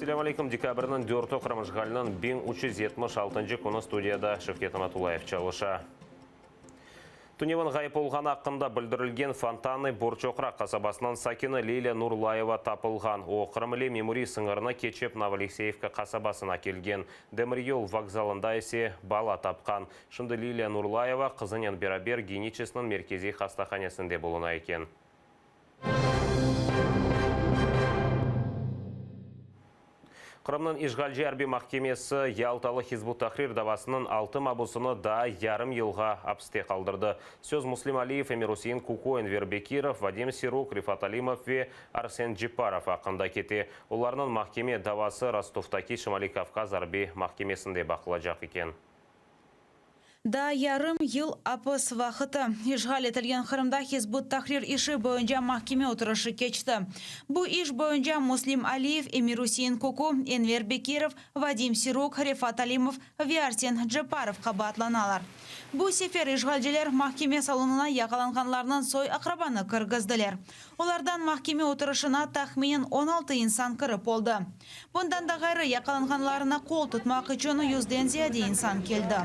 Selâm aleyküm, dekabrniñ dörtü Qırım işğaliniñ 1376-ncı künü studiyada Şevket Amatulayev çalışa. Tünevin ğayıp olğanı aqqında bildirilgen Fontanı Borçoqraq qasabasınıñ sakini Lilâ Nurlayeva tapılğan. O, Qırım ile memuriy sıñırnı keçip Novoalekseyevka qasabasına kelgen. Demiryol vokzalında ise bala tapqan. Şimdi Lilâ Nurlayeva qızınen beraber Geniçeskniñ merkeziy hastahanesinde buluna eken. Qırımnıñ işğalci arbiy mahkemesi Yaltalı Hizb ut-Tahrir davasınıñ altı mabusını daa yarım yılğa apiste qaldırdı. Söz Muslim Aliyev, Emir-Usein Kuku, Enver Bekirov, Vadim Siruk, Refat Alimov ve Arsen Cepparov aqqında kete. Olarnıñ mahkeme davası Rostovdaki Şimaliy Kavkaz arbiy mahkemesinde baqılacaq eken. Daa yarım yıl apis vaqıtı. İşğal etilgen Qırımda Hizb ut-Tahrir işi boyunca mahkeme oturışı keçti. Bu iş boyunca Muslim Aliyev, Emir-Usein Kuku, Enver Bekirov, Vadim Siruk, Refat Alimov ve Arsen Cepparov qabaatlanalar. Bu sefer işğalciler mahkeme salonına yaqalanğanlarnıñ soy-aqrabanı kirgizdiler. Olardan mahkeme oturışına tahminen 16 insan kirip oldı. Bundan da ğayrı, yaqalanğanlarına qol tutmaq içün yüzden ziyade insan keldi.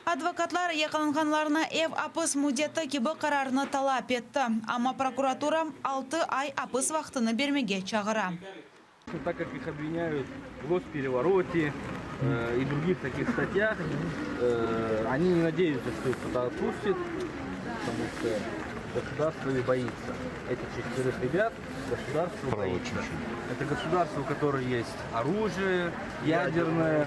Advokatlar yaqalanğanlarına ev apis müddeti kibi qararnı talap etti, amma prokuratura altı ay apis vaqtını bermege çağıra. Tak kak ih obvinyayut v gosperevorote i drugih takih statyah, oni ne nadeyutsa, çto ih kto-to otpustit, potomu çto gosudarstvo ih boitsa. Etih şesterıh rebyat gosudarstvo boitsa. Eto gosudarstvo, u kotoroy est orujie yadernıye,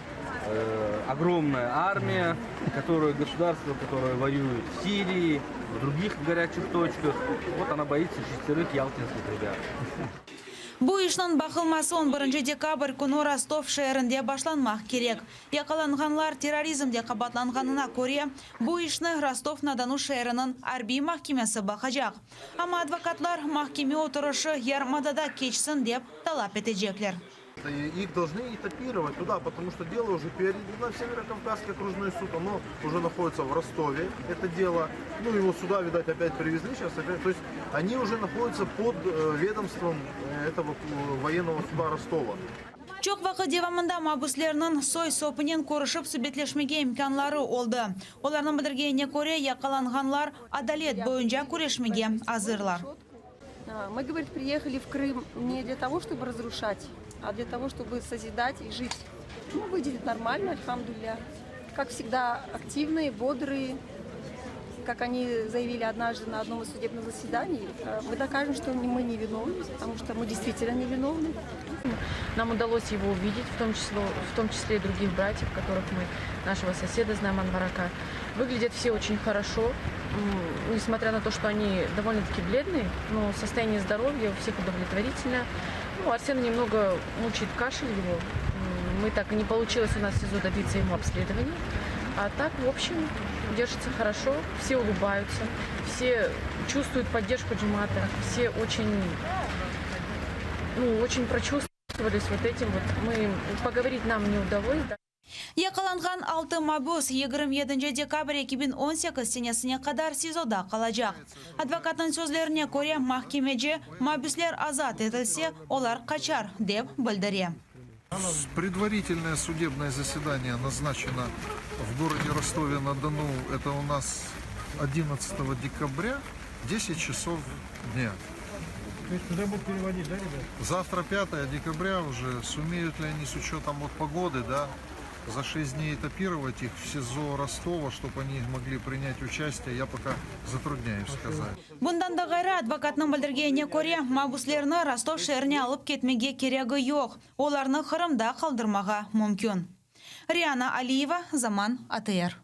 ogromnaya armiya, kotoroye gosudarstvo, kotoroye voyuet v Sirii, v drugih gorâçih toçkah. Vot ona boitsa şesterıh yaltinskih rebyat. Bu işniñ baqılması on birinci dekabr künü Rostov şeerinde başlanmaq kerek. Yaqalanğanlar terrorizmde qabaatlanğanına köre, bu işni Rostov-na-Donu şeeriniñ arbiy mahkemesi baqacaq. Amma advokatlar mahkeme oturışı yarımadada keçsin dep talap etecekler. İh dolžnı etapirovat tuda, potomu çto delo uje peredano v Severokavkazskiy okrujnoy sud, ono uje nahoditsa v Rostove, eto delo, nu ego suda, vidat, opyat privezli, şas opyat, to est oni uje nahoditsa pod vedomstvom etogo voyennogo suda Rostova. Çoq vaqıt devamında mabüslerniñ soy-sopunen körüşip subetleşmege imkânları oldı. Olarnıñ bildirgenine köre, yaqalanğanlar adalet boyunca küreşmege azırlar. Мы, говорит, приехали в Крым не для того, чтобы разрушать, а для того, чтобы созидать и жить. Ну, выглядит нормально, альхамдулилля. Как всегда, активные, бодрые. Как они заявили однажды на одном из судебных заседаний, мы докажем, что мы не виновны, потому что мы действительно не виновны. Нам удалось его увидеть, в том числе, в том числе и других братьев, которых мы, нашего соседа знаем, Анварака. Выглядят все очень хорошо, несмотря на то, что они довольно-таки бледные, но состояние здоровья у всех удовлетворительное. Ну, Арсена немного мучает кашель его. Мы так и не получилось у нас в СИЗО добиться ему обследования. А так, в общем, держится хорошо, все улыбаются, все чувствуют поддержку джемата, все очень, ну, очень прочувствовались вот этим вот. Мы поговорить нам не удалось, да. Yaqalanğan altı mabüs 27 dekabr 2018 senesine qadar SİZOda qalacaq. Advokatnıñ sözlerine köre, mahkemeci, mabüsler azat etilse, olar qaçar, dep bildire. Предварительное судебное заседание назначено в городе Ростове-на-Дону, это у нас 11 декабря, 10 часов дня. То есть туда будут переводить, да, ребят? Завтра 5 декабря уже, сумеют ли они с учетом вот погоды, да, за 6 дней этапировать их в СИЗО Ростова, чтобы они могли принять участие, я пока затрудняюсь сказать. Bundan da ğayrı, advokatnıñ bildirgenine köre, mabüslerni Rostov şeerine alıp ketmege keregi yoq, olarnı Qırımda qaldırmağa mümkün. Riana Aliyeva, Zaman ATR.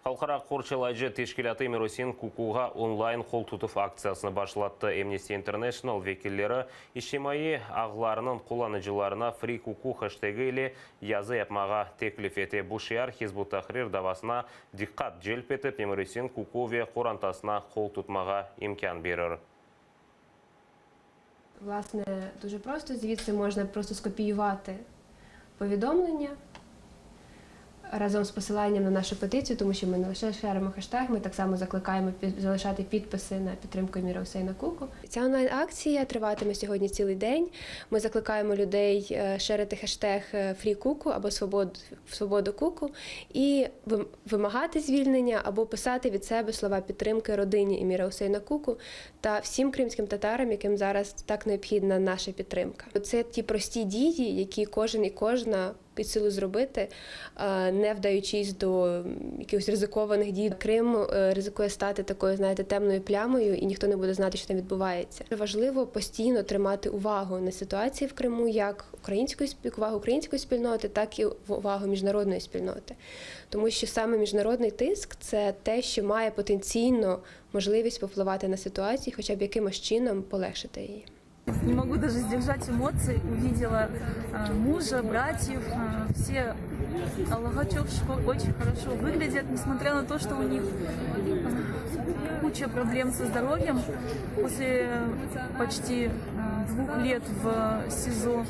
Halqara qorçalayıcı teşkilâtı Emir-Usein Kukuğa onlayn qol tutuv aktsiyasını başlattı. Amnesty International vekilleri içtimaiy ağlarnıñ qullanıcılarına FreeKuku heştegi ile yazı yapmağa teklif ete. Bu şiar Hizb ut-Tahrir davasına diqqat celp etip, Emir-Usein Kuku ve qorantasına qol tutmağa imkân berir. Власне, дуже просто. Звідси можна просто скопіювати повідомлення. Разом з посиланням на нашу петицію, тому що ми не лише шеримо хештег, ми так само закликаємо залишати підписи на підтримку Еміра Усеїна Куку. Ця онлайн-акція триватиме сьогодні цілий день. Ми закликаємо людей шерити хештег Free Kuku або Свободу Куку і вимагати звільнення або писати від себе слова підтримки родині Еміра Усеїна Куку та всім кримським татарам, яким зараз так необхідна наша підтримка. Це ті прості дії, які кожен і кожна під силу зробити, не вдаючись до якихось ризикованих дій. Крим ризикує стати такою, темною плямою, і ніхто не буде знати, що там відбувається. Важливо постійно тримати увагу на ситуації в Криму, як увагу української спільноти, так і увагу міжнародної спільноти. Тому що саме міжнародний тиск – це те, що має потенційно можливість повпливати на ситуацію, хоча б якимось чином полегшити її. Не могу даже сдержать эмоций. Увидела мужа, братьев. Все Аллаха чокъ очень хорошо выглядят, несмотря на то, что у них куча проблем со здоровьем. После почти 2 лет в СИЗО.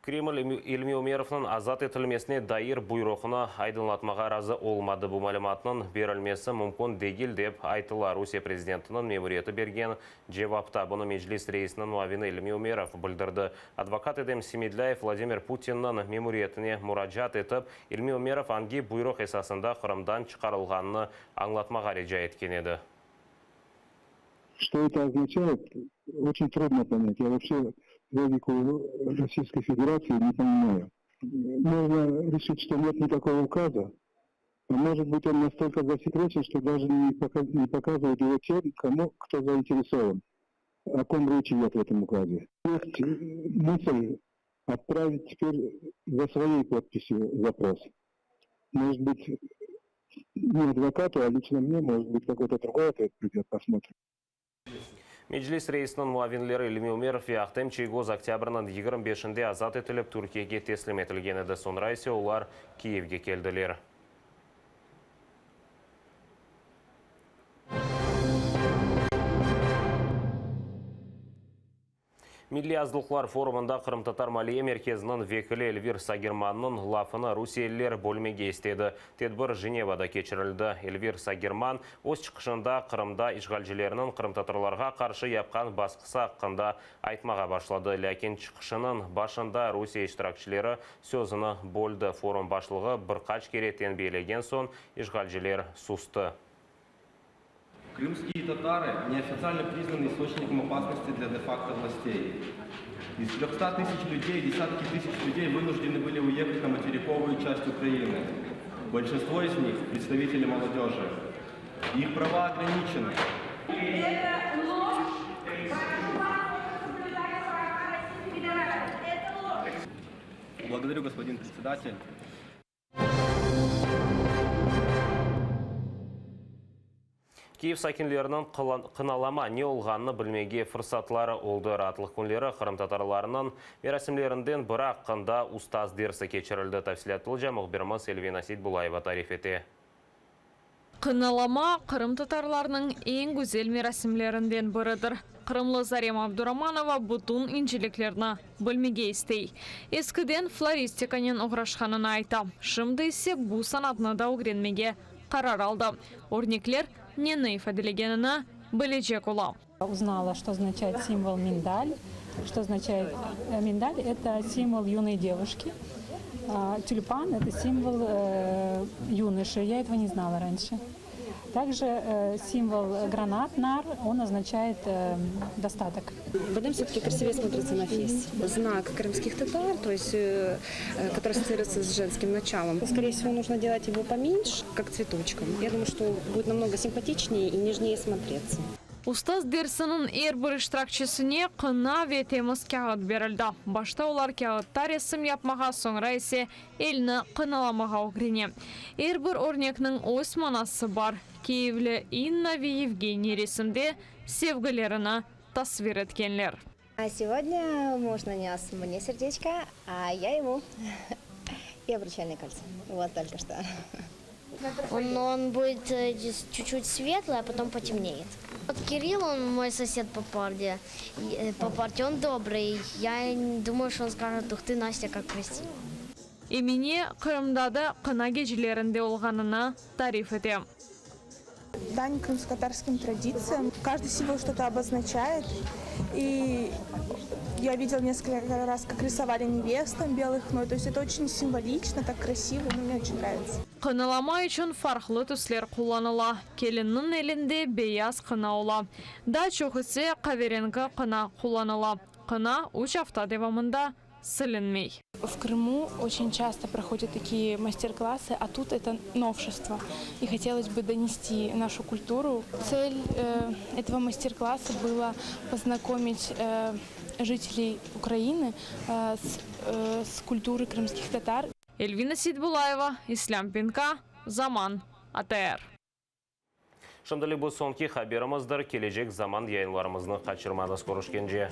Кремль İlmi Ümerovnıñ azat etilmesine dair buyruğını aydınlatmağa razı olmadı. Bu malümatnıñ berilmesi mümkün degil dep aytıla Rusiye prezidentiniñ memuriyeti bergen cevapta. Bunı Meclis reisiniñ muavini İlmi Ümerov bildirdi. Advokat Edem Semedlâyev Vladimir Putinniñ memuriyetine muracaat etip, İlmi Ümerov angi buyruq esasında Qırımdan çıqarılğanını añlatmağa rica etken edi. Что это означает, очень трудно понять. Я вообще логику Российской Федерации не понимаю. Можно решить, что нет никакого указа, а может быть, он настолько засекречен, что даже не показывает его тем, кто заинтересован. О ком речь идет в этом указе. Есть мысль отправить теперь за своей подписью запрос. Может быть, не адвокату, а лично мне, может быть, какой-то другой ответ придет, посмотрим. Meclis reisiniñ muavinleri İlmi Ümerov ve Ahtem Çiygoz oktâbrniñ 25-inde azat etilip Türkiyege teslim etilgen edi. Soñra ise olar Kiyevge keldiler. Milliy azlıqlar forumında Qırımtatar Maliye Merkeziniñ vekili Elvir Sagirmannıñ lafını rusiyeliler bölmege istedi. Tedbir Jenevada keçirildi. Elvir Sagirman öz çıqışında Qırımda işğalcilerniñ qırımtatarlarğa qarşı yapqan basqısı aqqında aytmağa başladı. Lâkin çıqışınıñ başında Rusiye iştirakçileri sözüni böldi. Forum başlığı bir qaç kere tenbiyelegen soñ işğalciler sustı. Крымские татары неофициально признаны источником опасности для де-факто властей. Из 300 тысяч людей десятки тысяч людей вынуждены были уехать на материковую часть Украины. Большинство из них – представители молодежи. Их права ограничены. Это ложь. Прошу вас соблюдать права Российской Федерации. Это ложь. Благодарю, господин председатель. Kiyev sakinleriniñ qınalama ne olğanını bilmege fırsatları oldı. Raatlıq künleri qırımtatarlarınıñ merasimlerinden biri aqqında ustaz dersi keçirildi. Tafsilâtlıca mühbirimiz Elvina Seytbulayeva tarif ete. Qınalama qırımtatarlarnıñ eñ güzel merasimlerinden biridir. Qırımlı Zarema Abduramanova bütün inceliklerni bilmege istey. Eskiden floristikanen oğraşqanını ayta. Şimdi ise bu sanatnı da ögrenmege qarar aldı. Örnekler neni ifadelegenini bilecek ola. Узнала, что означает символ миндаль. Что означает миндаль? Это символ юной девушки. Тюльпан – это символ юноши. Я этого не знала раньше. Также символ гранат, нар, он означает достаток. Бадем все-таки красивее смотрится на фесе. Знак крымских татар, то есть, который ассоциируется с женским началом. Скорее всего, нужно делать его поменьше, как цветочком. Я думаю, что будет намного симпатичнее и нежнее смотреться. Ustaz dersiniñ er bir iştirakçisine qına ve temiz kâğıt berildi. Başta olar kâğıtta resim yapmağa, soñra ise elni qınalamağa ögrene. Er bir örnekniñ öz manası bar. Kiyevli İnna ve Yevgeniy resimde sevgilerini tasvir etkenler. А сегодня муж нанес мне сердечко, а я ему и обручальное кольцо. Вот только что. Он будет чуть-чуть светлый, а потом потемнеет. Вот Кирилл, он мой сосед по парте, и по парте, он добрый. Я не думаю, что он скажет, ух ты, Настя, как красиво. Emine, Qırımda da qına gecelerinde olğanını tarif ete. Дань крымскотатарским традициям. Каждый символ что-то обозначает. И я видела несколько раз, как рисовали невестам белой хной. То есть это очень символично, так красиво, ну, мне очень нравится. Qınalama içün farqlı tüsler qullanıla. Kelinniñ elinde beyaz qına ola. Daa çoq ise qaverenki qına qullanıla. Qına üç afta devamında silinmey. В Крыму очень часто проходят такие мастер-классы, а тут это новшество. И хотелось бы донести нашу культуру. Цель э, этого мастер-класса была познакомить э, жителей Украины э, с, с культурой крымских татар. Elvina Seitbullayeva, İslâm Pinka, Zaman, ATR. Şimdilik bu soñki haberimizdir. Kelecek zaman yayınlarımıznı qaçırmañız. Körüşkence.